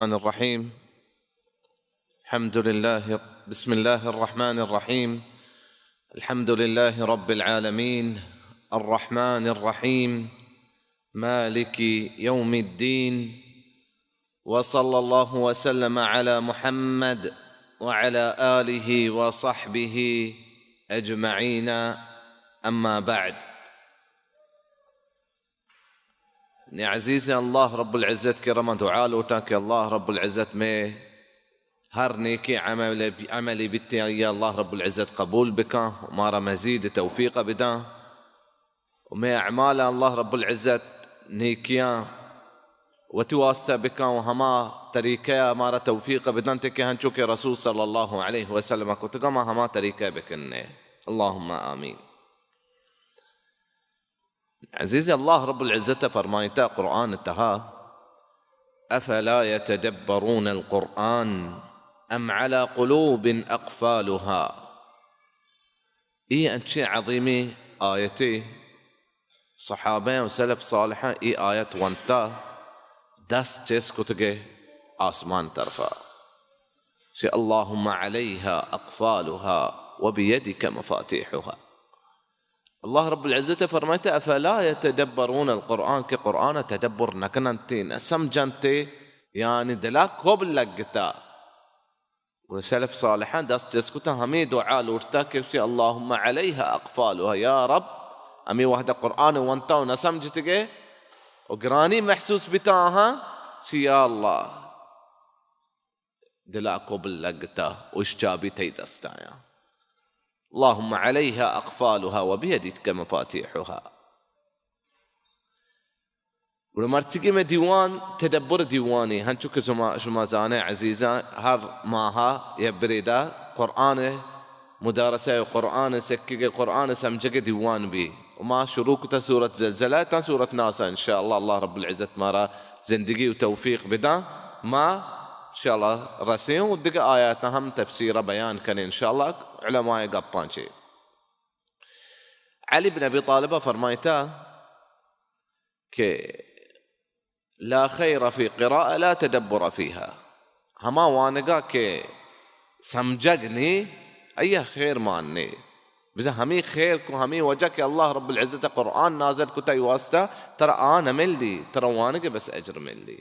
الرحمن الرحيم. الحمد لله، بسم الله الرحمن الرحيم. الحمد لله رب العالمين، الرحمن الرحيم، مالك يوم الدين، وصلى الله وسلم على محمد وعلى آله وصحبه أجمعين، أما بعد. نی عزیزیں، اللہ رب العزت کرا ما دعا لوٹاں کہ اللہ رب العزت مئے ہر نیکیں عمل، عملی بیتیں، آئی اللہ رب العزت قبول بکاں، مارا مزید توفیق بداں، و مئے اعمال اللہ رب العزت نیکیاں وتی واسطہ بکاں و ہما طریقہ مارا توفیق بدنت کہ ہنچو کہ رسول صلی اللہ علیہ وسلم کتگا ما ہما طریقہ بکنیں۔ اللہم آمین۔ عزیز، اللہ رب العزت فرمائتا قرآن تہا، افلا يتدبرون القرآن ام على قلوب اقفالها۔ اے انچیں عظیمیں آیتے، صحابہ و سلف صالحاں اے آیت ونتا دست چست کتگے آسمان طرفا، شی اللہم علیها اقفالها وبيدك مفاتيحها۔ اللہ رب العزت فرمائتا، افلا يتدبرون القرآن، کہ قرآن تدبر نکننتے، نہ سمجھنتے، یعنی دلا کب لگتا۔ گڑا سلف صالحاں دست چست کتا، ہمے دعا لوٹتا کہ شی اللہم علیها اقفالها، یا رب، ہمے وہدا قرآن ونتا و نہ سمجھتگے و گرانی محسوس بیتا آہاں، شی یا اللہ، دلا کبل لگتا، اشچابی تئی دستایاں۔ اللہم علیها اقفالها وبيدك مفاتيحها۔ گڑا مرچگی مئے دیوان تدبر دیوانے، ہنچو کہ شما، شما زانے عزیزاں، ہر ماہا یک بریدا قرآن مدارسہ و قرآن سکگ، قرآن سمجھگ دیوان بی۔ و ما شروع کتا سورت زلزلہ تاں سورت ناسا، انشاءاللہ اللہ رب العزت مارا زندگی و توفیق بداں، ما انشاءاللہ رسیں و دگہ آیاتاں ہم تفسیرا بیان کنیں انشاءاللہ، علماء گپاں چے۔ علی بن ابی طالبہ فرمائتا کہ لا خیر فی قراءة لا تدبر فیها، ہما وانگا کہ سمجھگ نی، ایا خیر مان نی۔ بزاں ہمے خیر کو، ہمے وجہ کہ اللہ رب العزت قرآن نازل کتا ای واسطہ، ترا آ نہ ملی، ترا وانگ بس اجر ملی۔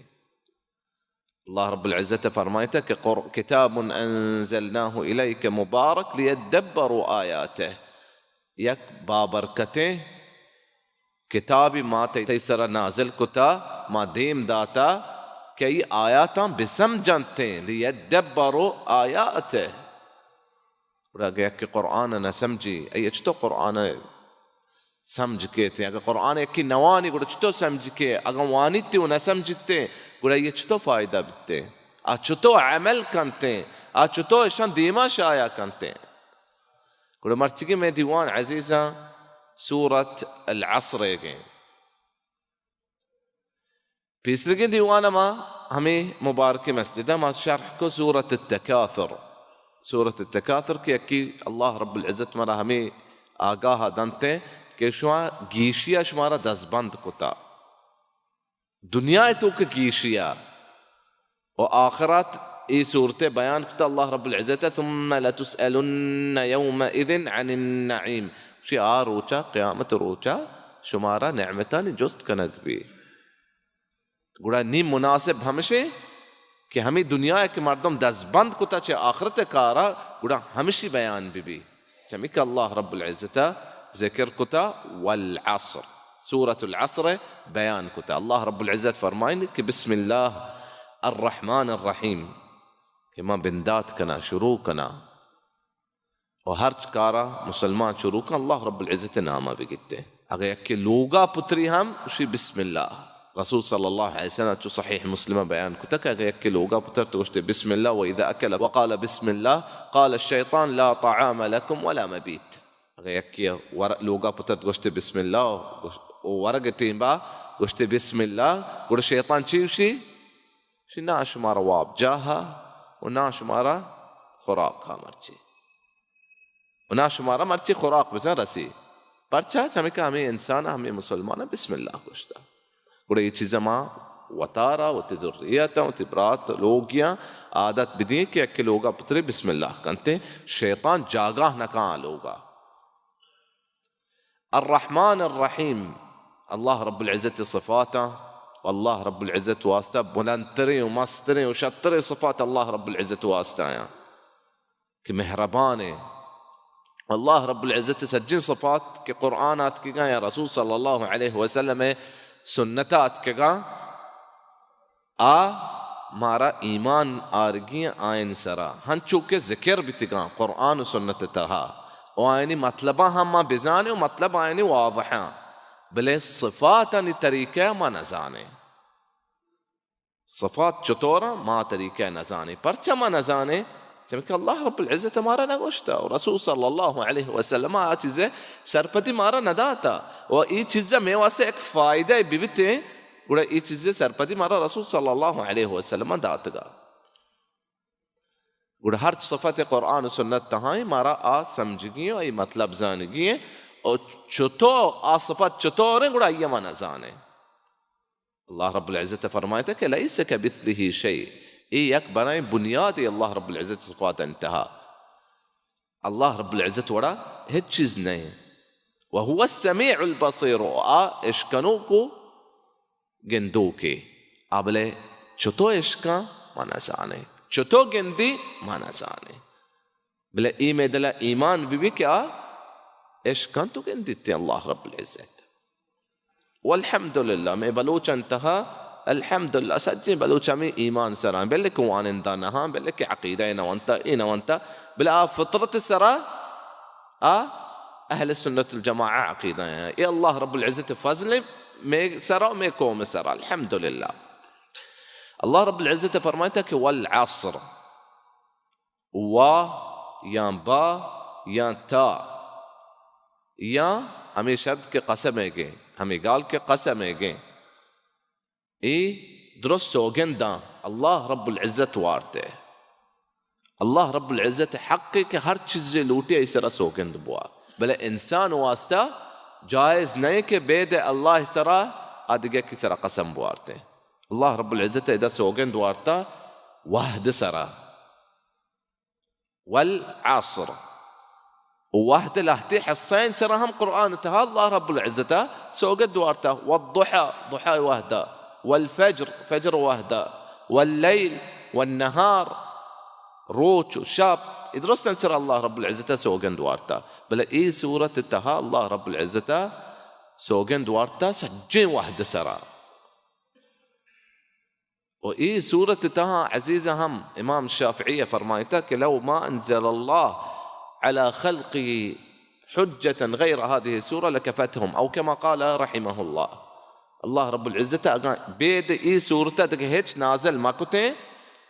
اللہ رب العزت فرمائتا کہ قر-، کتاب انزلناه الیک مبارک لیدبروا آیاته، یک بابرکتیں کتابی ما تئی، تئی سرا نازل کتا، ما دیم داتا کہ ای آیاتاں بسمجنتیں، لیدبروا آیاته۔ گڑا اگہ یکے قرآن نہ سمجھی، ای چطور قرآن سمجھ کیت؟ اگہ قرآن یکے نوانی گڑا چطور سمجھ کے؟ اگہ وانیتے و نہ سمجھتے، گڑا ای چطور فائدہ بیتے؟ آ چطور عمل کنتے؟ آ چطور اشان دیما شایا کنتے؟ گڑا مرچگی مئے دیوان عزیزاں سورت العصر گیں۔ پیسرگیں دیوان ما ہمیں مبارکیں مسجد ما شرح کو سورت التکاثر۔ سورت التکاثر کہ یکی اللہ رب العزت مارا ہمیں آگاہ دنتے کہ شما گیشیا شمارا دزبند کتا۔ دنیا تو کہ گیشیا و آخرت ای صورت بیان کتا اللہ رب العزت، ثم لتسألن يومئذ عن النعيم۔ شی آ روچا، قیامت روچا شمارا نعمتانی جست کنگ بی۔ گڑا نی مناسب ہمشے کہ ہمیں دنیا کہ مردم دزبند کتا چہ آخرت کارا، گڑا ہمشی بیان بی بی۔ چمی کہ اللہ رب العزت ذکر کتا والعصر، سورة العصر بیان کتا۔ اللہ رب العزت فرمائن کہ بسم اللہ الرحمن الرحیم، کہ ما بندات کنا، شروع کنا، و ہرچ کارا مسلمان شروع کن اللہ رب العزت ناما بگتے۔ اگہ یکے لوگا پتری ہم شی بسم اللہ۔ رسول صلی اللہ علیہ وسلم چو صحیح مسلم بیان کتا کہ اگہ یکے لوگا پتر تو گوشتے بسم اللہ، و اذا اکل وقال بسم اللہ قال الشیطان لا طعام لکم ولا مبیت۔ اگہ یکے ور-، لوگا پتر تو گوشتے بسم اللہ، گوش-، و ورگ ٹیمبا گوشتے بسم اللہ، گڑا شیطان چی وشی؟ شی نا شمارا واب جاہا و نا شمارا خوراک ہا مرچی۔ و نا شمارا مرچی خوراک بزن رسی۔ پرچا؟ چمیکہ ہمیں انسان، ہمیں مسلمان بسم اللہ گوشتا۔ گڑا یہ چیز ما وتارا، وتی ذریت، وتی برات، لوگیاں عادت بدیے کہ یکے لوگا پترے بسم اللہ کنتے، شیطان جاگاہ نہ کاں لوگا۔ الرحمن الرحیم، اللہ رب العزت صفاتاں، اللہ رب العزت واسطہ بلندتریں و مستریں و شتریں صفات اللہ رب العزت واسطہ آیاں کہ مہربان ایں۔ اللہ رب العزت سجیں صفات کہ قرآن آتکگاں یا رسول صلی اللہ علیہ وسلم سنت آتکگاں، آ مارا ایمان آرگی آئین سرا، ہنچو کہ ذکر بیتگاں قرآن و سنت تہا، و آئینی مطلباں ہم ما بزانیں و مطلب آئینی واضحاں، بلے صفاتانی طریقہ ما نزانیں۔ صفات چطوراں؟ ما طریقہ نزانیں۔ پرچہ ما نزانیں؟ چمکہ اللہ رب العزت مارا نگوشتا و رسول صلی اللہ علیہ وسلم آ چیزے سرپدی مارا نداتا و ای چیزا مے واسطے ایک فائدہ ببتیں، گڑا ای چیزے سرپدی مارا رسول صلی اللہ علیہ وسلم داتگا۔ گڑا ہرچ صفت قرآن و سنت تہائیں مارا آ سمجھگی و ای مطلب زانگی ہیں و چطو آ صفت چطوریں گڑا آئی ما نزانیں۔ اللہ رب العزت فرمائتا کہ لیس کمثلہ شیء، اے یک بنائیں بنیادے اللہ رب العزت صفات انتہا۔ اللہ رب العزت وڑا ہچ چیز نہیں۔ وهو السمیع البصیر، و آ اشکنوک و گندوکے۔ آ بلے چتو اشکاں ما نزانیں، چتو گندی ما نزانیں۔ بلے ای مے دلا ایمان بی بی کہ آ اشکنت و گندیت اللہ رب العزت۔ والحمدللہ، مے بلوچ انتہا الحمدللہ، سجیں بلوچ ہمیں ایمان سرا، بلے کہ وانندہ نہاں، بلے کہ عقیدہ نہ ونتا، ای نہ ونتا، بلے آ فطرت سرا، آ اہل سنت الجماعہ عقیدہ ہیں۔ اے اللہ رب العزت فضل مے سرا و مے قوم سرا، الحمدللہ۔ اللہ رب العزت فرمائتا کہ والعصر، وا یا با یا تا یا ہمیں شبد کے قسم ہے گے، ہمیں گال کے قسم ہے گے۔ اے درست سوگنداں اللہ رب العزت وارتے۔ اللہ رب العزت حق ہے کہ ہر چیزے لوٹے ای سرا سوگند بوا۔ بلے انسان واسطہ جائز نہیں کہ بید اللہ سرا آدگہ کی سرا قسم بوارتے۔ اللہ رب العزت ادا سوگند وارتا وحد سرا۔ والعصر۔ و وحد لہتے حصین سرا ہم قرآن تہا اللہ رب العزت سوگند وارتا۔ والضحى، ضحى وحدا۔ والفجر، فجر وحدا۔ والليل والنهار، روچ و شپ، ای درستن سرا اللہ رب العزت سوگند وارتا۔ بلے ای سورت تہا اللہ رب العزت سوگند وارتا سجیں وحد سرا۔ و ای سورت تہا عزیز ہم امام شافعی فرمائتا کہ لو ما انزل اللہ علی خلقه حجة غیر هذه السورة لكفتهم، او كما قال رحمه اللہ۔ اللہ رب العزت اگاں بید ای سورت دگہ ہچ نازل مکتیں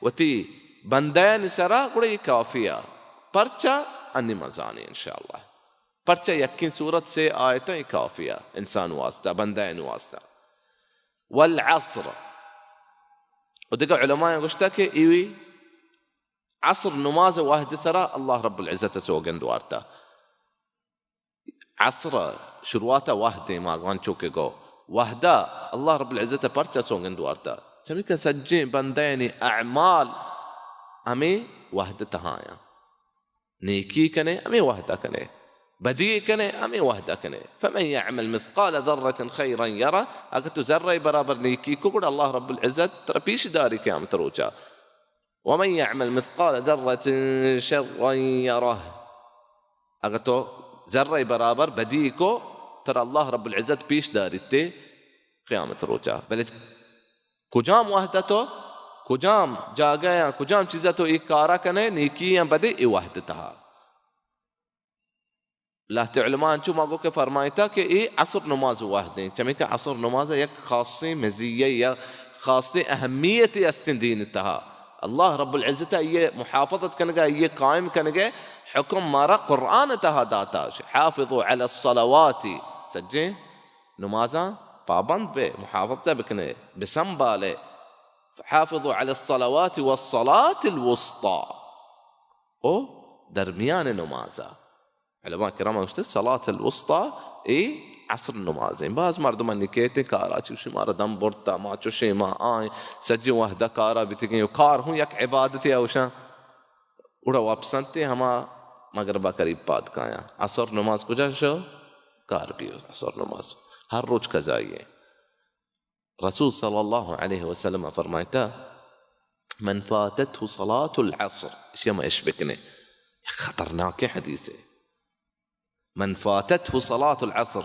وتی بندیان سرا، گڑا ای کافیہ۔ پرچا؟ انی مزانی انشاءاللہ۔ پرچا یکیں سورت سے آیتاں ای کافیہ انسان واسطہ، بندیان واسطہ۔ والعصر۔ و دگہ علماء گوشتا کہ ایوی عصر نماز وحد سرا اللہ رب العزت سوگند وارتا۔ عصر شروعات وحد ما گوانچو کہ گو وحدہ اللہ رب العزت پرچا سوگند وارتا؟ چمی کہ سجیں بندیانی اعمال ہمیں وحد تہایاں۔ نیکی کنے، ہمے وحدہ کنے۔ بدی کنے، ہمے وحدہ کنے۔ فمن يعمل مثقال ذرة خيرا يره، اگر تو ذرہ برابر نیکی کو، گڑا اللہ رب العزت ترا پیش داری قیامت روچا۔ ومن يعمل مثقال ذرة شرا يره، اگر تو ذرہ برابر بدی کو، ترا اللہ رب العزت پیش داریتے قیامت روچا۔ بلے کجام وحدہ تو، کجام جاگہ یا کجام چیزا تو ای کارا کنے، نیکی یا بدی، ای وحد تہا۔ لہتے علماء انچو ما گو کہ فرمائتا کہ ای عصر نماز وحدیں، چمی کہ عصر نماز یک خاصیں مزیہ یا خاصیں اہمیت استیں دین تہا۔ اللہ رب العزت یہ محافظت کنگا، یہ قائم کنگے حکم مارا قرآن تہا داتا۔ حافظوا علی الصلوات، سجیں نمازاں پابند بے، محافظت بکنے، بسنبالے۔ حافظوا علی الصلوات والصلاة الوسطی، او درمیان نمازا۔ علماء کرام گوشتے صلاة الوسطی، اے عصر نمازیں۔ باز مردمانی کیتیں کارا چوشیں، مارا دم برتا، ما چوشیں، ما آئیں، سجیں وہدہ کارا بیتگیں، و کار ہوں یک عبادتے اوشاں۔ گڑا واپسنتے ہما مغربا قریب پاد کایاں۔ عصر نماز کجا شو؟ کار بی عصر نماز۔ ہر روچ قضائی ہے۔ رسول صلی اللہ علیہ وسلم فرمائتا، من فاتته صلاة العصر، اشی ہم اش بکنے، خطرناک حدیث ہے۔ من فاتته صلاة العصر،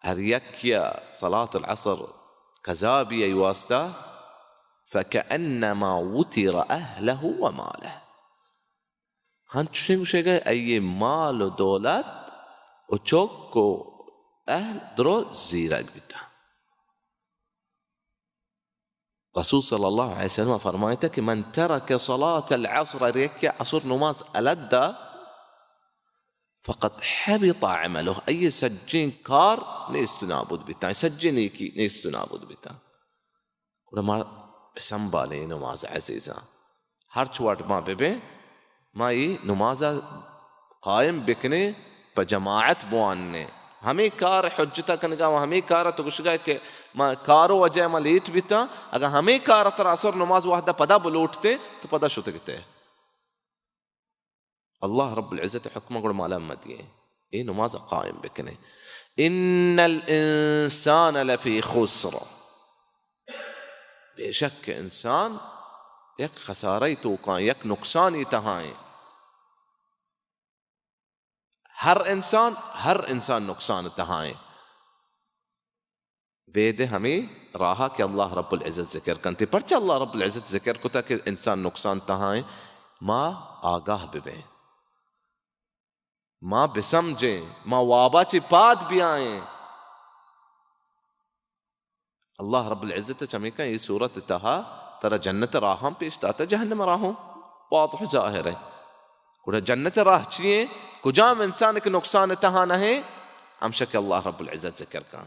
ہر یکیا صلاة العصر قضا بی ای واسطہ، فكأنما وتر أهله وماله، ہنچوشیں گوشے گئے ای مال و دولت و چک و اہل درو زیرگ بیتا۔ رسول صلی اللہ علیہ وسلم فرمائتا کہ من ترک صلاة العصر، ہر یکے عصر نماز الدا، فقد حبط عمله، ای سجیں کار نیست و نابود بیتا، سجیں نیکی نیست و نابود بیتا۔ گڑا ما بسنبالیں اے نماز عزیزاں۔ ہرچ وڑ ما ببیں، ما اے نماز قائم بکنیں، پہ جماعت بوانیں۔ ہمیں کار حجت کنگا و ہمیں کار تو گشگا کہ ما کارو وجہ ما لیٹ بیتاں، اگر ہمیں کار تر عصر نماز وحدہ پدا بلوٹتے تو پدا شتگتے۔ اللہ رب العزت حکم گڑ مالا مدیے، اے نماز قائم بکنے۔ ان الانسان لفی خسر، بے شک انسان یک خسارہ توکاں، یک نقصانی تہائیں۔ ہر انسان، ہر انسان نقصان تہائیں۔ بید ہمیں راہا کہ اللہ رب العزت ذکر کنتے۔ پرچہ اللہ رب العزت ذکر کتا کہ انسان نقصان تہائیں؟ ما آگاہ ببیں، ما بسمجھیں، ما وابا چی پاد بیائیں۔ اللہ رب العزت چمیکا اے سورت تہا ترا جنت راہاں پیش داتا، جہنم راہوں واضح ظاہر ہے۔ گڑا جنت راہ چیئے؟ کجام انسان کہ نقصان تہا نہ ہے؟ ہمشہ کہ اللہ رب العزت ذکر کن۔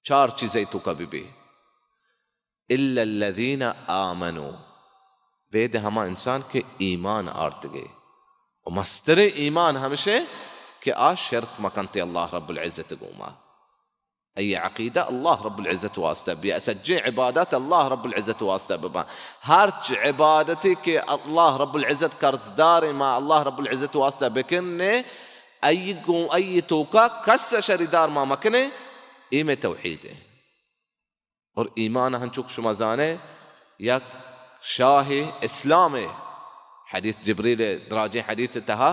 چار چیزے توکا ببی۔ الا الذین آمنوا، بید ہما انسان کہ ایمان آرتگے۔ و مستریں ایمان ہمشے کہ آ شرک مکنتے اللہ رب العزت گوما۔ ای عقیدہ اللہ رب العزت واسطہ بیا، سجیں عبادت اللہ رب العزت واسطہ ببا۔ ہرچ عبادتے کہ اللہ رب العزت قرضدار ما اللہ رب العزت واسطہ بکنے، ای گوں ای توکا کس شریدار ما مکنے، اے میں توحید ہے۔ اور ایمان ہنچوک شما زانے، یک شاہ اسلام ہے۔ حدیث جبریل، دراجیں حدیث تہا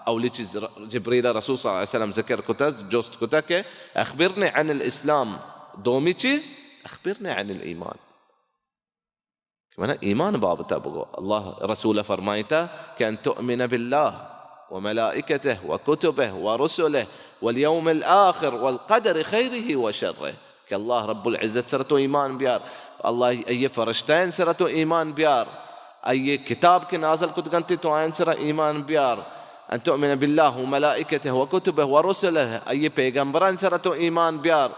اولی چیز جبریل رسول صلی اللہ علیہ وسلم ذکر کتا، جست کتا کہ اخبرنی عن الاسلام، دومی چیز اخبرنی عن الایمان، کہ منا ایمان بابتا بگو۔ اللہ رسول فرمائیتا کہ ان تؤمن باللہ و ملائکتہ و کتبہ و رسلہ والیوم الآخر والقدر خیرہ و شرہ، کہ اللہ رب العزت سر تو ایمان بیار، اللہ ای فرشتین سر تو ایمان بیار، ای کتاب کہ نازل کت گنتی تو آئین سر ایمان بیار۔ ان تؤمن باللہ و ملائکتہ و کتبہ و رسلہ، ای پیغمبران سر تو ایمان بیار۔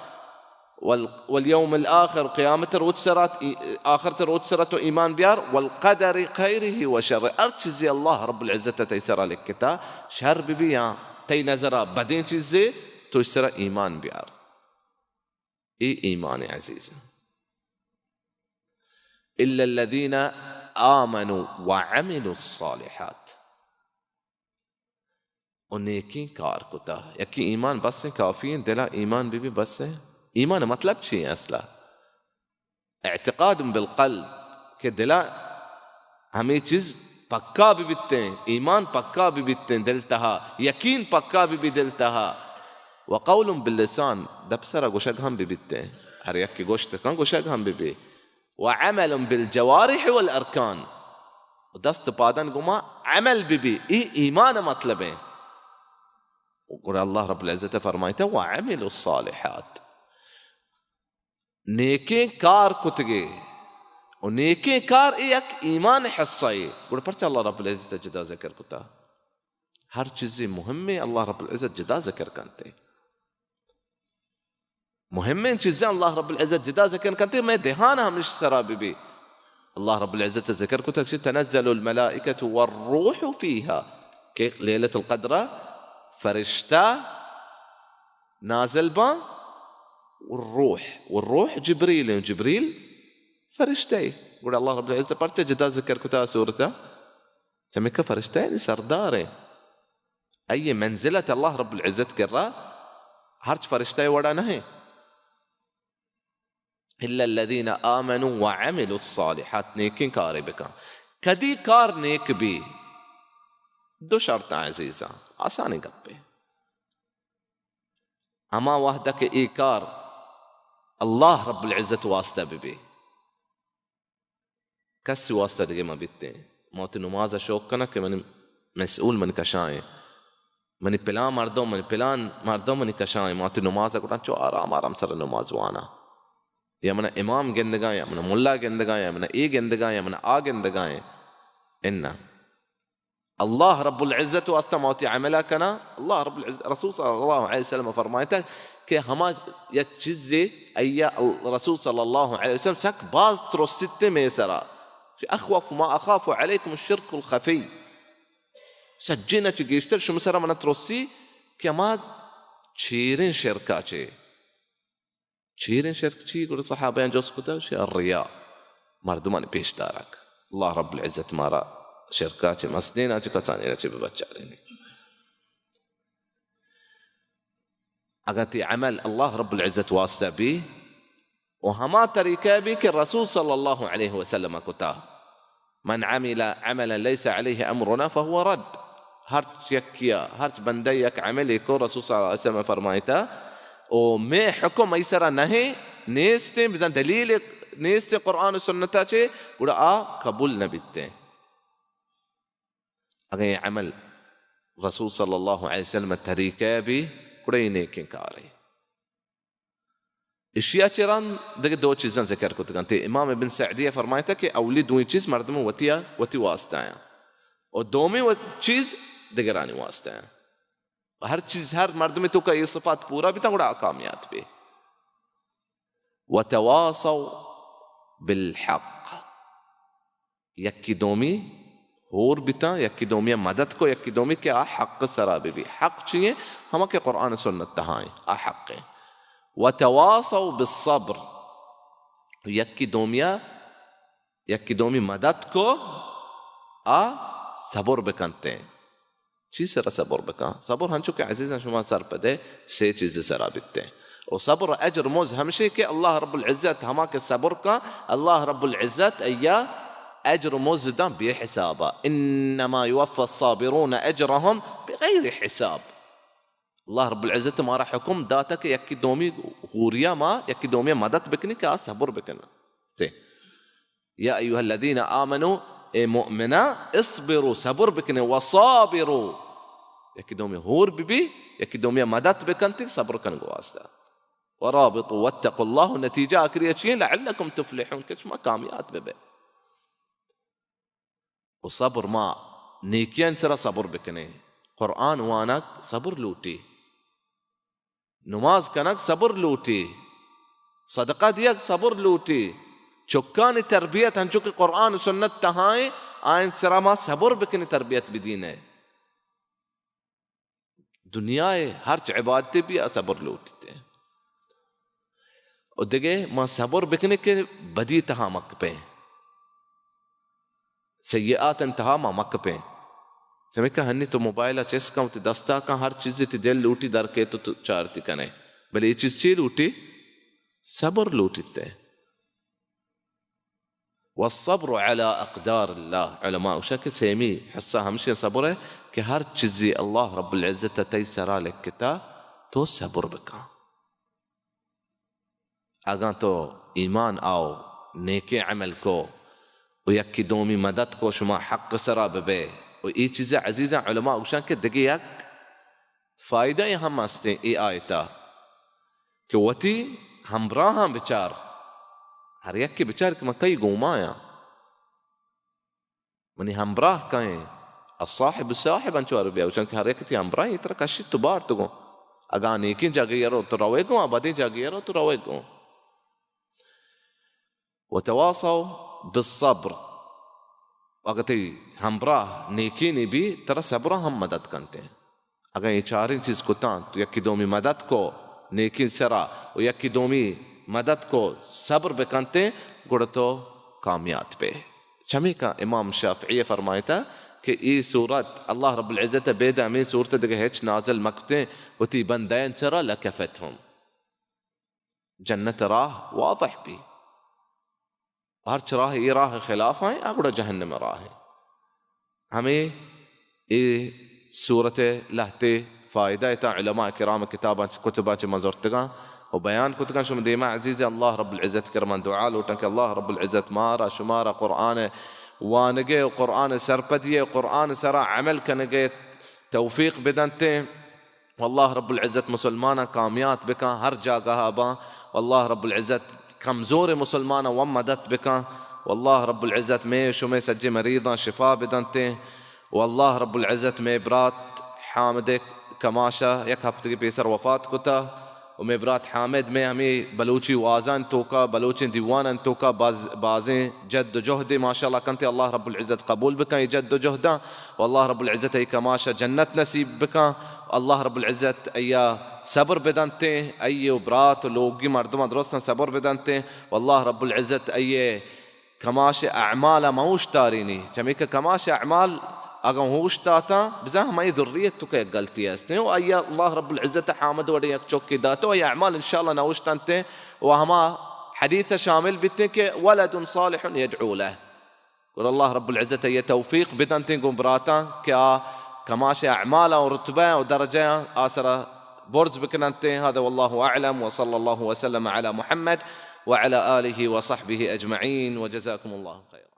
وال-، والیوم الآخر، قیامت روچ سرات ای-، آخرت روچ سرا تو ایمان بیار۔ والقدر خیرہ و شرہ، ہر چیزی اللہ رب العزت تئی سرا لکھتا، شر ببی یا تئی نظرا بدیں چیزے، تو اس سرا ایمان بیار۔ اے ایمان عزیز۔ الا الذین آمنوا وعملوا الصالحات، و نیکیں کار کتا۔ یکی ایمان بس ہیں کافی ہیں، دلا ایمان بی بی بس ہیں۔ ایمان مطلب چی ہیں اصلا؟ اعتقاد بالقلب، کہ دلا ہمیں چیز پکا بی بیتیں، ایمان پکا بی بیتیں دل تہا، یقین پکا بی بی دل تہا۔ و قول باللسان، دپ سرا گوشگ ہم بی بیتیں، ہر یک کہ گوشت کن گوشگ ہم بی بی۔ و عمل بالجوارح والارکان، و دست پادن گما عمل بی بی، ای ایمان مطلب ہیں۔ و گڑا اللہ رب العزت فرمائیتا، و عمل الصالحات، نیکیں کار کتگے، و نیکیں کار ای یک ایمان حصہ ہے۔ گڑا پرچہ اللہ رب العزت جدا ذکر کتا؟ ہر چیزی مہمیں اللہ رب العزت جدا ذکر کنتے۔ مہمیں چیزیں اللہ رب العزت جدا ذکر کرتے، میں دھیان ہمیش سرا بی بی۔ اللہ رب العزت ذکر کو تک تنزل الملائکة والروح فیها، کہ لیلۃ القدر فرشتہ نازل باں، و روح، و روح جبریل ایں، جبریل فرشتہ ایں۔ گڑا اللہ رب العزت پرچہ جدا ذکر کتا سورتا؟ چمیکہ فرشتہ یعنی سردار ایں۔ ای منزلت اللہ رب العزت کرا ہرچ فرشتہ وڑا نہ ایں۔ الا الذين آمنوا وعملوا الصالحات، نیکیں کارے بکن۔ کدی کار نیک بی؟ دو شرط عزیزاں، آسانیں گپے۔ ہما وہدہ کہ اے کار اللہ رب العزت واسطہ ببی، کسی واسطہ دگہ مہ بیتیں۔ ما وتی نماز ء شوق کناں کہ منی مسئول منی کشائیں، منی پلان مردم، منی پلان مردم منی کشائیں، ما وتی نماز ء گڑا چو آرام آرام سر نماز واناں، یا من امام گندگاں، یا من ملا گندگاں، یا من اے گندگاں، یا من آ گندگاں۔ اناں، اللہ رب العزت واسطہ ما وتی عملہ کناں۔ اللہ رب العزت، رسول صلی اللہ علیہ وسلم فرمائتا کہ ہما یک چیزے ایا رسول صلی اللہ علیہ وسلم سک باز ترسیت مئے سرا، کہ اخوف ما اخاف علیکم الشرک الخفی، سجین چہ گیشتر شما سرا من ترسی کہ ہما چیریں شرکا چے چیریں شرک چی؟ گڑا صحابیاں جست کتا، گوشی، الریا، مردمانی پیش دارگ۔ اللہ رب العزت مارا شرکا چہ، مزنینا چہ، کسانینا چہ ببچارینی۔ اگاں تی عمل اللہ رب العزت واسطہ بی و ہما طریقہ بی کہ رسول صلی اللہ علیہ وسلم کتا، من عمل عملا ليس عليه أمرنا فهو رد۔ ہرچ یکیا، ہرچ بندہ یک عملے کو، رسول صلی اللہ علیہ وسلم فرمائتا، او مئے حکم ای سرا نہیں، نیستیں، بزن دلیل نیستیں قرآن و سنتا چے، گڑا آ قبول نہ بیتیں۔ اگاں یہ عمل رسول صلی اللہ علیہ وسلم طریقہ بی، گڑا یہ نیکیں کارے۔ اشیا چہ رند دگہ دو چیزاں ذکر کتگ انت۔ امام ابن سعدی ء فرمائتا کہ اولی دوئیں چیز مردم وتی، وتی واسطہ آیاں، و دومی و چیز دگرانی واسطہ آیاں۔ ہر چیز، ہر مردمے توکا یہ صفات پورا بیتاں، گڑا آ کامیاب بی۔ وتواصوا بالحق۔ یکی دومی ہور بیتاں، یکی دومی مدد کو، یکی دومی کہ آ حق سرا بہ بی۔ حق چی ایں؟ ہما کہ قرآن و سنت تہا ایں، آ حق ایں۔ وتواصوا بالصبر، یکی دومیا، یکی دومی مدد کو، آ صبر بکنتیں۔ چی سرا صبر بکن؟ صبر ہنچو کہ عزیزاں شما سرپدے سے چیز سرا بیتیں۔ و صبر اجر مز ہمشی کہ اللہ رب العزت ہما کہ صبر کن، اللہ رب العزت ایا اجر مز داں بے حسابا۔ انما يوفى الصابرون اجرهم بغير حساب۔ اللہ رب العزت مارا حکم داتا کہ یکی دومی ہوریا ما یکی دومی مدد بکنی کہ آ صبر بکن۔ تے یا ایھا الذین آمنوا، اے مؤمناں، اصبروا، صبر بکنے، وصابروا، یکی دومی ہور بہ بی، یکی دومی مدد بکنت، صبر کنگ واسطہ۔ ورابطوا واتقوا اللہ، نتیجہ آخری چی ایں؟ لعلکم تفلحون، کہ شما کامیاب بہ بے۔ و صبر، ما نیکیان سرا صبر بکنے۔ قرآن وانگ صبر لوٹی۔ نماز کنگ صبر لوٹی، صدقہ دیگ صبر لوٹی، چکانی تربیت ہنچو کہ قرآن و سنت تہائیں، آئین سرا ما صبر بکنی تربیت بدینے۔ دنیائے ہرچ عبادتے بی آ صبر لوٹیتے۔ و دگہ ما صبر بکنی کہ بدی تہا مکپیں۔ سیئات انتہا ما مکپیں۔ چمیکہ ہنی تو موبائل ء چست کن، وتی دستا کن، ہر چیزے تی دل لوٹی در کیت تو، تو چارتی کنے۔ بلے اے چیز چی لوٹی؟ صبر لوٹیت۔ والصبر على اقدار اللہ۔ علماء گوشن کہ سیمی حصہ ہمشی صبر ہے کہ ہر چیزی اللہ رب العزت تئی سرا لکھتا تو صبر بکن۔ اگاں تو ایمان آؤ، نیکیں عمل کو و یکی دومی مدد کو، شما حق سرا ببے۔ و ای چیز عزیزاں، علماء گوشن کہ دگہ یک فائدہ ہم استیں ای آیتا کہ وتی ہمراہاں بچار، ہر یکی بچار کہ من کئی گومایاں۔ منی ہمبراہ کئیں؟ الصاحب ساحب، انچو عربی ء گوشن کہ ہر یک تئی ہمبراہ ایں، ترا کشیت تو بارت گوں۔ اگاں نیکیں جاگہے ء رو تو روئے گوں، ء بدیں جاگہے ء رو تو روئے گوں۔ وتواصوا بالصبر، اگاں تئی ہمبراہ نیکینے بی، ترا صبر ء ہم مدد کنت۔ اگاں اے چاریں چیز کتاں، تو یکی دومی مدد کو، نیکیں سرا و یکی دومی مدد کو، صبر بکنتے، گڑا تو کامیات بے۔ چمیکا امام شافعی فرمائتا کہ ای سورت اللہ رب العزت بیدا ہمیں سورت دگہ ہچ نازل مکتے وتی بندین سرا لکفتہم۔ جنت راہ واضح بی۔ ہرچ راہ اے راہ خلاف آئیں، آ گڑا جہنم راہ ہے۔ ہمیں اے سورت لہتے فائدہ تا علماء کرام کتاباں چ، کتباں چ مزرتگاں و بیان کتگاں۔ شما دیما عزیز، اللہ رب العزت کرمان دعا لوٹاں کہ اللہ رب العزت مارا شمارا قرآن وانگے و قرآن سرپدیے و قرآن سرا عمل کنگے توفیق بدنتے۔ واللہ رب العزت مسلماناں کامیات بکاں، ہر جاگہا باں۔ واللہ رب العزت کمزور مسلماناں وم مدد بکاں۔ واللہ رب العزت مے شمے سجے مریضاں شفا بدنتیں۔ واللہ رب العزت مے برات حامد کماشا یک ہفتگی پیسر وفات کتا۔ و مے برات حامد مے ہمے بلوچی وازان توکا، بلوچیں دیوانان توکا باز، بازیں جد و جہدے ماشاءاللہ کنتے۔ اللہ رب العزت قبول بکن اے جد و جہداں۔ و اللہ رب العزت ای کماشا جنت نصیب بکن۔ اللہ رب العزت ایا صبر بدنتے، ای و برات و لوگی مردماں درستاں صبر بدنتے۔ و اللہ رب العزت ای کماش اعمال ء مہ اوشتارینی، چمیکہ کماش اعمال اگاں اوشتاتاں، بزاں ہمائی ذریت تو کہ یک غلطی است۔ و آئی اللہ رب العزت حامد وڑیں یک چکے دات و آئی اعمال انشاءاللہ نہ اوشتنت و ہما حدیث شامل بیت کہ ولد صالح یدعو له۔ گڑا اللہ رب العزت یہ توفیق بدنت گوں براتاں کہ آ کماش اعمال و رتبہ و درجہ آسرا برز بکننت۔ هذا والله أعلم وصلى الله وسلم على محمد وعلى آله وصحبه أجمعين وجزاكم الله خيرا۔